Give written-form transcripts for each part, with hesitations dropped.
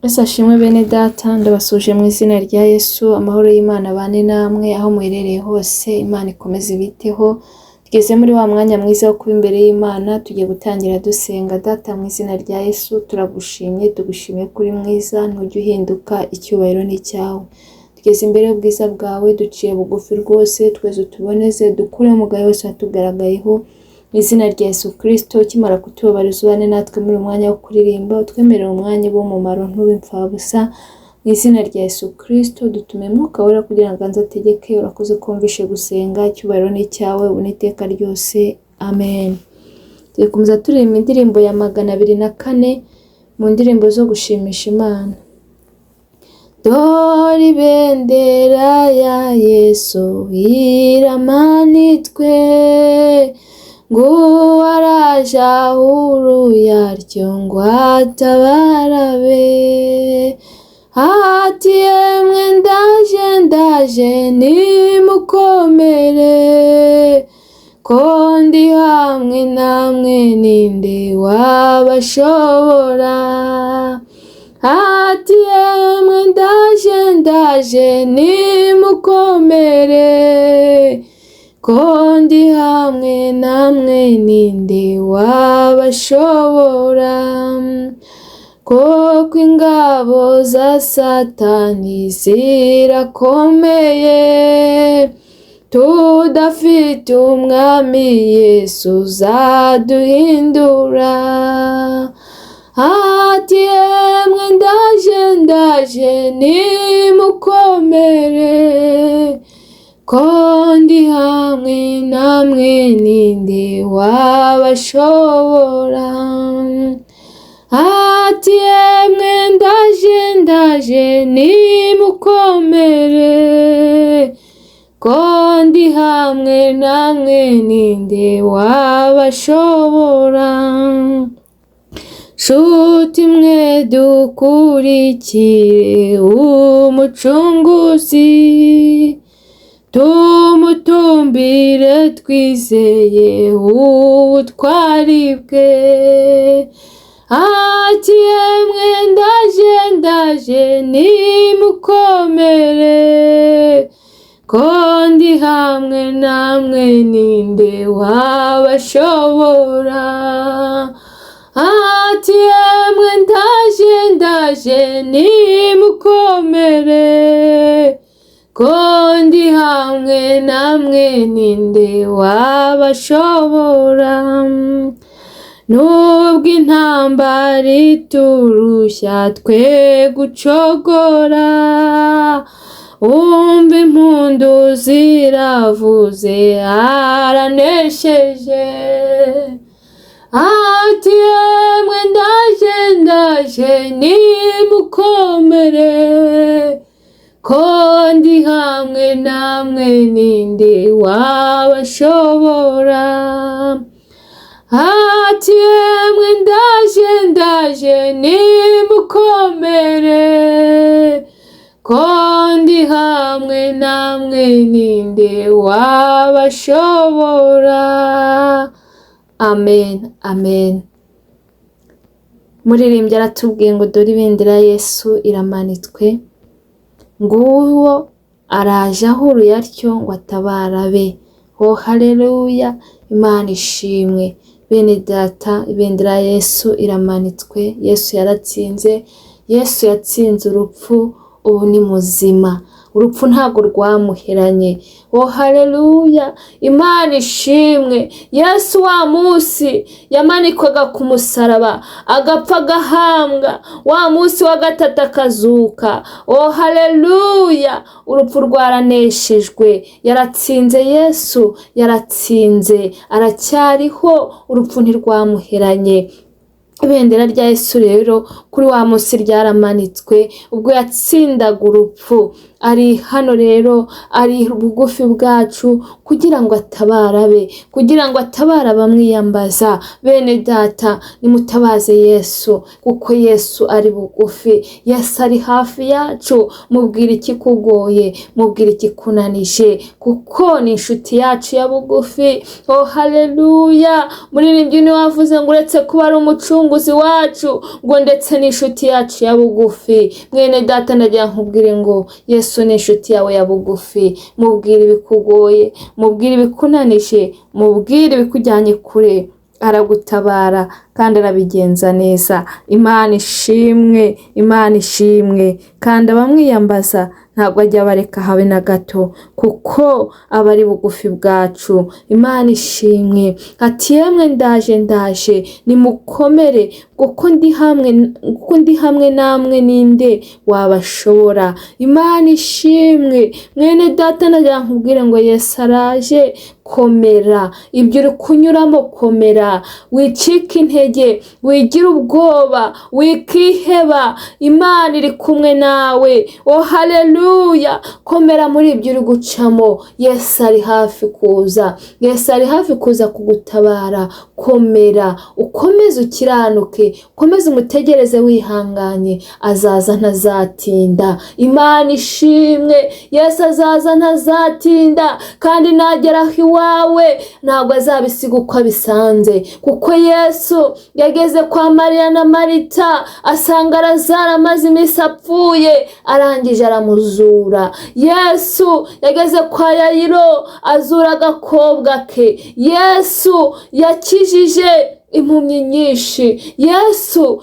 Yesu ashimwe bene data, ndabasuje mu izina rya Yesu, amahoro y'Imana abane namwe aho muherereye hose, Imana ikomeze ibiteho. Tugeze muri wa mwanya mwiza wo kuba imbere y'Imana, tugiye gutangira dusenga. Data mu izina rya Yesu turagushimye, tugushimiye ko uri mwiza, ntujya uhinduka, icyubahiro ni icyawe. Tugeze imbere y'ubwiza bwawe, duciye bugufi rwose, twese utuboneze, dukure umugayo wose watugaragayeho. Mu izina rya Yesu Kristo, ukimara kutubabariza ubane natwe muri uyu mwanya wo kuririmba, utwemerere umwanya w'umumaro ntube imfabusa. Mu izina rya Yesu Kristo dutume Mwuka Wera kugira ngo aze ategeke. Urakoze kumvishe gusenga, icyubahiro ni icyawe ubu n'iteka ryose, amen. Tugiye gukomeza turirimba indirimbo ya 204 mu ndirimbo zo gushimisha Imana. Dore ibendera ya Yesu iramanitswe, nguwo araje ahuruye atyo ngo atabare. Ati yemwe ndaje ndaje nimukomere, ko ndi hamwe namwe ninde wabashobora. Ati yemwe ndaje ndaje nimukomere, ko ndi hamwe namwe ninde wabashobora. Koko ingabo za Satani zirakomeye, tudafite umwami Yesu uzaduhindura. Ati yemwe ndaje ndaje nimukomere, ko ndi hamwe namwe ninde wabashobora. Ati yemwe ndaje ndaje nimukomere, ko ndi hamwe namwe ninde wabashobora. Nshuti mwe dukurikire Umucunguzi, tumutumbire twizeye ubutwari bwe. Ati yemwe ndaje ndaje nimukomere, ko ndi hamwe namwe ninde wabashobora. Ati yemwe ndaje ndaje nimukomere, ko ndi hamwe namwe ninde wabashobora. Nubwo intambara iturushya twe gucogora, umva impundu ziravuze aranesheje. Ati yemwe ndaje ndaje nimukomere, ko ndi hamwe namwe ninde wabashobora. Ati yemwe ndaje ndaje nimukomere, ko ndi hamwe namwe ninde wabashobora. Amen, amen. Muririmbyi aratubwiye ngo dore ibendera Yesu iramanitswe, nguwo araje ahuruye atyo ngo atabare abe. Oh haleluya, Imana ishimwe. Bene data, ibendera Yesu iramanitswe, Yesu yaratsinze, Yesu yatsinze urupfu, ubu ni muzima. Urupfu ntabwo rwamuheranye. Oh haleluya, Imana ishimwe. Yesu wa munsi yamanikwaga ku musaraba, agapfa agahambwa, wa munsi wa gatatu akazuka. Oh haleluya, urupfu rwaraneshejwe, yaratsinze Yesu, yaratsinze, aracyariho, urupfu ntirwamuheranye. Ibendera rya Yesu rero kuri wa munsi ryaramanitswe, ubwo yatsindaga urupfu Ari hano rero, ari bugufi bwacu kugira ngo atabare abe, kugira ngo atabare abamwiyambaza. Bene data, nimutabaze Yesu, kuko Yesu ari bugufi, Yesu ari hafi yacu. Mubwire ikikugoye, mubwire ikikunanije, kuko ni inshuti yacu ya bugufi. Oh haleluya! Muririmbyi niwe wavuze ngo uretse kuba ari umucunguzi wacu, ngo ndetse n'inshuti yacu ya bugufi. Mwene data, ndagira nkubwire ngo Yesu ni inshuti yawe ya bugufi. Mubwire ibikugoye, mubwire ibikunanije, mubwire ibikujyanye kure, aragutabara kandi arabigenza neza. Imana ishimwe, Imana ishimwe. Kandi abamwiyambaza ntabwo ajya abareka habe na gato, kuko aba ari bugufi bwacu. Imana ishimwe. Ati yemwe ndaje, ndaje, nimukomere, kuko ndi hamwe, kuko ndi hamwe namwe, ninde wabashobora? Imana ishimwe. Mwene data, nagira nkubwire ngo Yesu araje. Komera, ibyo uri kunyuramo komera, wicike intege, wigira ubwoba, wikiheba, Imana iri kumwe nawe. Oh haleluya! Komera muri ibyo uri gucamo, Yesu ari hafi kuza, Yesu ari hafi kuza kugutabara. Komera, ukomeze ukiranuke, ukomeze umutegereze wihanganye, azaza ntazatinda. Imana ishimwe. Yesu azaza ntazatinda, kandi nagera iwawe ntabwo azabisiga uko abisanze, kuko Yesu yageze kwa Mariya na Marita asanga Lazaro amaze iminsi apfuye, arangije aramuzura. Yesu yageze kwa Yayiro azura agakobwa ke. Yesu yakijije impumyi nyinshi. Yesu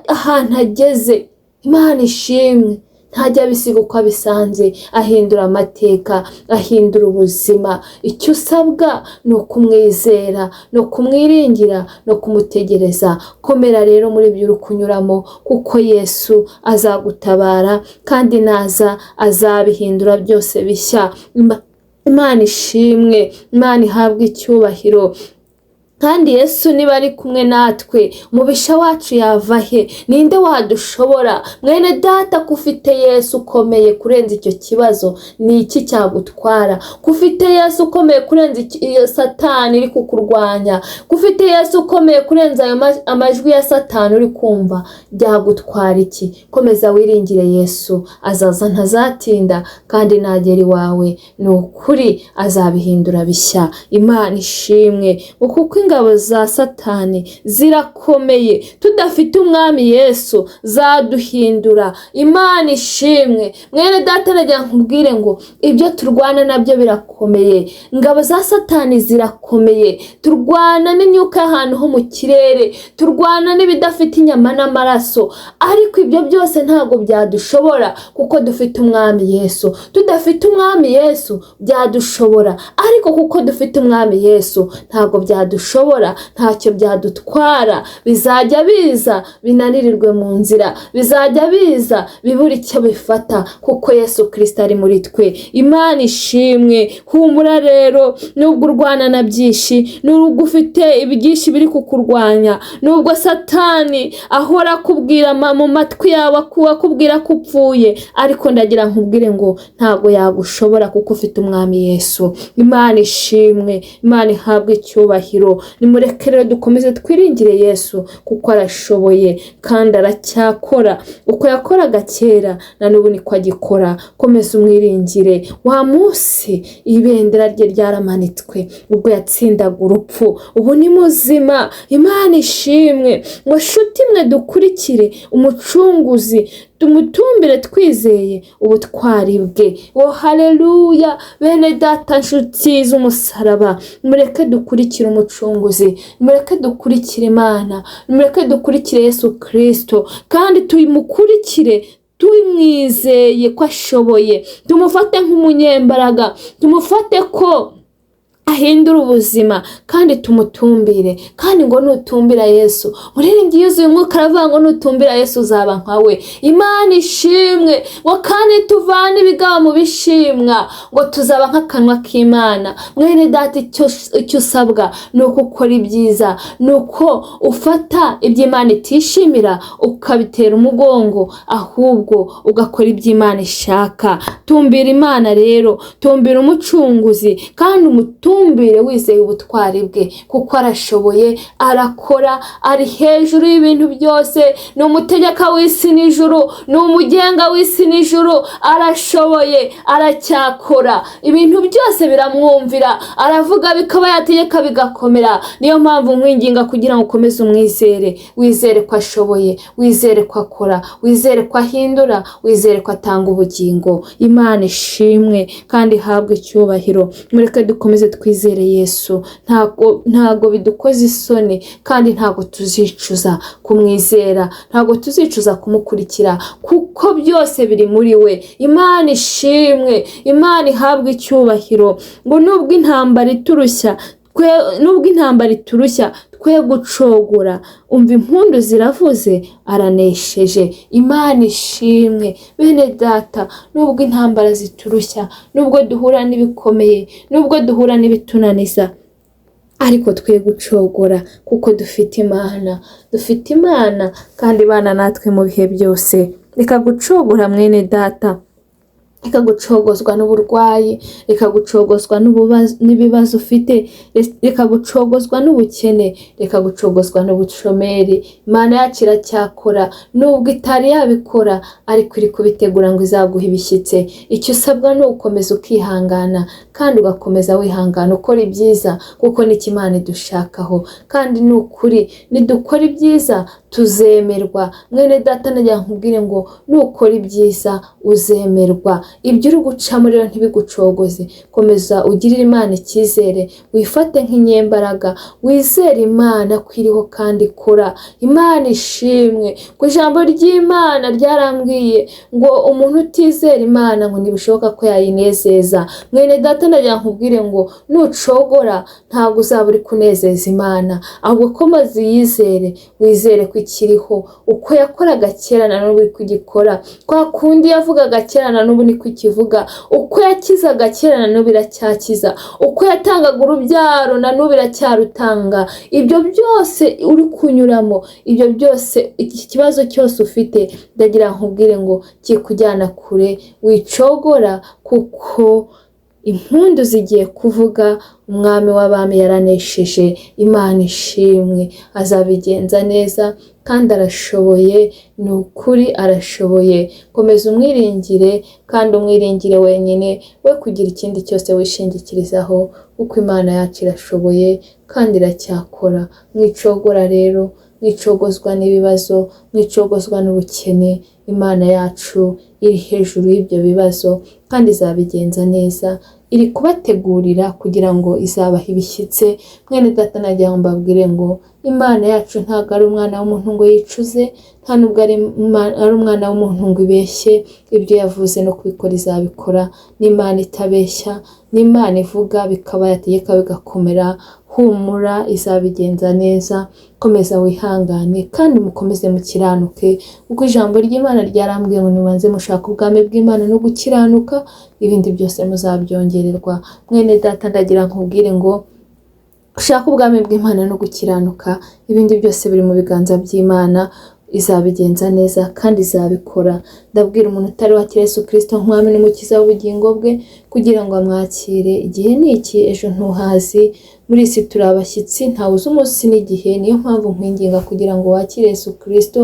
ahantu ageze, Imana ishimwe, ntajya abisiga uko abisanze, ahindura amateka, ahindura ubuzima. Icyo usabwa ni ukumwizera, ni ukumwiringira, no kumutegereza. Komera rero muri ibyo uri kunyuramo, kuko Yesu azagutabara, kandi naza azabihindura byose bishya. Imana ishimwe, Imana ihabwe icyubahiro. Kandi Yesu niba ari kumwe natwe, umubisha wacu yava he? Ninde wadushobora? Mwene data, ko ufite Yesu ukomeye kurenza icyo kibazo, ni iki cyagutwara? Ko ufite Yesu ukomeye kurenza iyo Satani iri kukurwanya, ko ufite Yesu ukomeye kurenza ayo amajwi ya Satani uri kumva, byagutwara iki? Komeza wiringire Yesu, azaza ntazatinda, kandi nagera iwawe ni ukuri azabihindura bishya. Imana ishimwe. Kuko ingabo za Satani zirakomeye, tudafite umwami Yesu zaduhindura. Imana ishimwe. Mwene data, nagira nkubwire ngo ibyo turwana nabyo birakomeye, ingabo za Satani zirakomeye. Turwana n'imyuka y'ahantu ho mu kirere, turwana n'ibidafite inyama n'amaraso, ariko ibyo byose ntabwo byadushobora kuko dufite umwami Yesu. Tudafite umwami Yesu byadushobora, ariko kuko dufite umwami Yesu ntabwo byadushobora, ntacyo byadutwara. Bizajya biza binanirirwe mu nzira, bizajya biza bibura icyo bifata, kuko Yesu Kristo ari muri twe. Imana ishimwe. Humura rero, nubwo urwana na byinshi, nubwo ufite ibyinshi biri kukurwanya, nubwo Satani ahora akubwira mu matwi yawe akubwira ko upfuye, ariko ndagira nkubwire ngo ntabwo yagushobora kuko ufite umwami Yesu. Imana ishimwe, Imana ihabwe icyubahiro. Nimureke rero dukomeze twiringire Yesu, kuko arashoboye kandi aracyakora. Uko yakoraga kera na n'ubu niko agikora. Komeza umwiringire. Wa munsi ibendera rye ryaramanitswe ubwo yatsindaga urupfu, ubu ni muzima. Imana ishimwe. Ngo nshuti mwe dukurikire umucunguzi, tumutumbire twizeye ubutwari bwe. Oh haleluya! Bene data, nshuti z'umusaraba, mureke dukurikire umucunguzi, mureke dukurikire Imana, mureke dukurikire Yesu Kristo, kandi tumukurikire tumwizeye ko ashoboye, tumufate nk'umunyembaraga, tumufate ko Ahindura ubuzima kandi tumutumbire. Kandi ngo nutumbira Yesu, muririmbyi yuzuye umwuka aravuga ngo nutumbira Yesu uzaba nkawe. Imana ishimwe. Ngo kandi tuvane ibigaba mu bishimwa, ngo tuzaba nk'akanwa k'Imana. Mwene data, icyo usabwa ni uko ukora ibyiza, ni uko ufata ibyo Imana itishimira ukabitera umugongo, ahubwo ugakora ibyo Imana ishaka. Tumbira Imana rero, tumbira Umucunguzi, kandi umutumbire wizeye ubutwari bwe, kuko arashoboye, arakora, ari hejuru y'ibintu byose. Ni umutegeka w'isi n'ijuru, ni umugenga w'isi n'ijuru. Arashoboye, aracyakora, ibintu byose biramwumvira, aravuga bikaba, yategeka bigakomera. Niyo mpamvu nkwinginga kugira ngo ukomeze umwizere, wizere ko ashoboye, wizere ko akora, wizere ko ahindura, wizere ko atanga ubugingo. Imana ishimwe kandi ihabwe icyubahiro. Mureke dukomeze twizere Yesu. Ntago bidukoza isoni, kandi ntago tuzicuza kumwizera, ntago tuzicuza kumukurikira, kuko byose biri muri we. Imana ishimwe, Imana ihabwe icyubahiro. Ngo nubwo intambara iturushya, nubwo intambara iturushya, twe gucogora. Umva, impundu ziravuze, aranesheje. Imana ishimwe. Bene data, nubwo intambara ziturushya, nubwo duhura n'ibikomeye, nubwo duhura n'ibitunaniza, ariko twe gucogora, kuko dufite Imana, dufite Imana kandi ibana natwe mu bihe byose. Reka gucogora, mwene data. Reka gucogozwa n'uburwayi, reka gucogozwa n'ibibazo ufite, reka gucogozwa n'ubukene, reka gucogozwa n'ubushomeri. Imana yacu iracyakora, nubwo itari yabikora, ariko iri kubitegura ngo izaguhe ibishyitse. Icyo usabwa ni ugukomeza ukihangana, kandi ugakomeza wihangana ukora ibyiza, kuko nicyo Imana idushakaho. Kandi ni ukuri, nidukora ibyiza tuzemerwa. Mwene data, nagira nkubwire ngo nukora ibyiza uzemerwa. Ibyo uri gucamo rero ntibigucogoze. Komeza ugirire Imana icyizere, wifate nk'inyembaraga, wizere Imana ko iriho kandi ikora. Imana ishimwe. Ku ijambo ry'Imana ryarambwiye ngo umuntu utizera Imana ngo ntibishoboka ko yayinezeza. Mwene data, nagira nkubwire ngo nucogora ntabwo uzaba uri kunezeza Imana, ahubwo komeza uyizere, wizere ko ikiriho. Uko yakoraga kera na n'ubu iri kugikora, kwa kundi yavugaga kera na n'ubu niko ikivuga, uko yakizaga kera na n'ubu iracyakiza, uko yatangaga urubyaro na n'ubu iracyarutanga. Ibyo byose uri kunyuramo, ibyo byose, iki kibazo cyose ufite, ndagira nkubwire ngo kikujyana kure, wicogora, kuko impundu zigiye kuvuga. Umwami w'abami yaranesheje. Imana ishimwe. Azabigenza neza kandi arashoboye, ni ukuri arashoboye. Komeza umwiringire kandi umwiringire wenyine, we kugira ikindi cyose wishingikirizaho, kuko Imana yacu irashoboye kandi iracyakora. Mwicogora rero, mwicogozwa n'ibibazo, mwicogozwa n'ubukene. Imana yacu iri hejuru y'ibyo bibazo kandi izabigenza neza. Iri kubategurira kugira ngo izabahe ibishyitse. Mwene data, nagira ngo mbabwire ngo Imana yacu ntabwo ari umwana w'umuntu ngo yicuze, nta nubwo ari umwana w'umuntu ngo ibeshye. Ibyo yavuze no kubikora izabikora. Ni Imana itabeshya, ni Imana ivuga bikaba, yategeka bigakomera. Humura, izabigenza neza. Komeza wihangane kandi mukomeze mukiranuke, kuko ijambo ry'Imana ryarambwiye ngo nibanze mushaka ubwami bw'Imana no gukiranuka, ibindi byose muzabyongererwa. Mwene data, ndagira nkubwire ngo ushake ubwami bw'Imana no gukiranuka, ibindi byose biri mu biganza by'Imana. Izabigenza neza kandi izabikora. Ndabwira umuntu utari wakira Yesu Kristo nk'umwami n'umukiza w'ubugingo bwe kugira ngo amwakire. Igihe ni iki, ejo ntuhazi. Muri isi turi abashyitsi, ntawe uzi umunsi n'igihe. Niyo mpamvu nkwinginga kugira ngo wakire Yesu Kristo,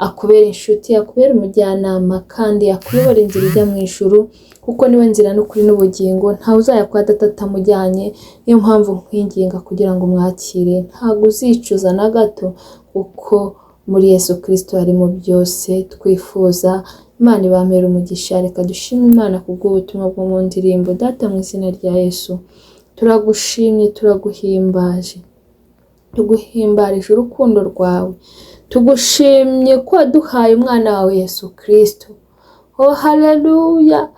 akubere inshuti, akubere umujyanama, kandi akuyobora inzira ijya mu ijuru, kuko niwe nzira n'ukuri n'ubugingo. Ntawe uzajya kwa data atamujyanye. Niyo mpamvu nkwinginga kugira ngo umwakire. Ntabwo uzicuza na gato, kuko muri Yesu Kristo harimo byose twifuza. Imana ibamere umugisha. Reka dushime Imana kubw'ubutumwa bwo mu ndirimbo. Data, mu izina rya Yesu, turagushimye, turaguhimbaje, tuguhimbarije urukundo rwawe. Tugushimye ko waduhaye umwana wawe Yesu Kristo. Oh haleluya!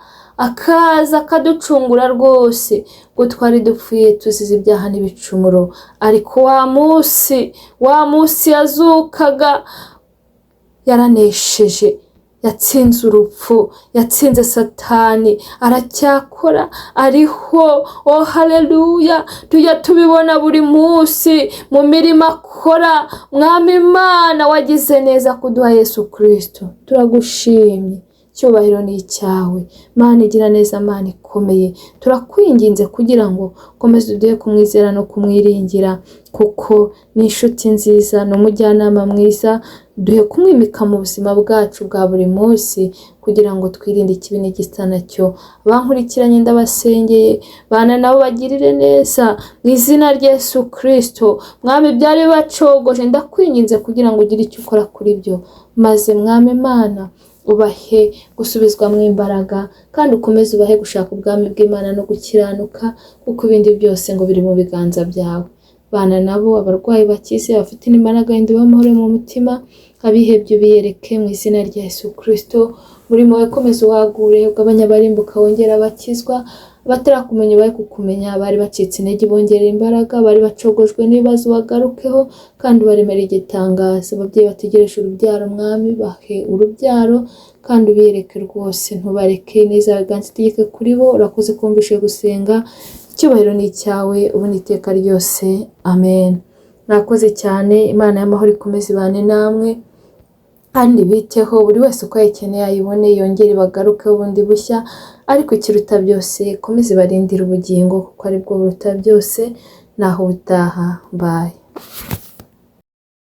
akaza akaducungura rwose, ngo twari dupfuye tuzize ibyaha n'ibicumuro. Ariko wa munsi yazukaga, yaranesheje, yatsinze urupfu, yatsinze Satani, aracyakora, ariho. Oh haleluya! Tujya tubibona buri munsi mu mirimo akora. Mwami Imana, wagize neza kuduha Yesu Kirisito, turagushimye. Icyubahiro ni icyawe, Mana igira neza, Mana ikomeye. Turakwinginze kugira ngo ukomeze uduhe kumwizera no kumwiringira, kuko ni inshuti nziza, ni umujyanama mwiza. Duhe kumwimika mu buzima bwacu bwa buri munsi kugira ngo twirinde ikibi n'igisa nacyo. Bankurikiranye ndabasengeye, bana nabo bagirire neza mu izina rya Yesu Kirisito. Mwami, byari bibacogoje, ndakwinginze kugira ngo ugire icyo ukora kuri byo, maze Mwami Imana ubahe gusubizwamo imbaraga, kandi ukomeze ubahe gushaka ubwami bw'Imana no gukiranuka, kuko ibindi byose ngo biri mu biganza byawe. Bana nabo, abarwayi bakize, abafite n'imbaraga b'amahoro mu mutima, abihebye biyereke mu izina rya Yesu Kirisito. Umurimo wawe komeza uwagure, ugabanya abarimbuka, wongera abakizwa, abatarakumenya bahe kukumenya, abari bacitse intege bongera imbaraga, abari bacogojwe n'ibibazo bagarukeho kandi ubaremere igitangaza. Ababyeyi bategereje urubyaro, Mwami, bahe urubyaro kandi ubiyereke rwose, ntubareke neza, biganza itegeke kuri bo. Urakoze kumvishe gusenga, icyubahiro ni icyawe ubu n'iteka ryose, amen. Murakoze cyane. Imana y'amahoro ikomeze ibane namwe kandi biteho buri wese uko ayikeneye, ayibone, yongere bagarukeho bundi bushya. Ariko ikiruta byose, ikomeze ibarindire ubugingo, kuko aribwo buruta byose. Naho ubutaha, bye.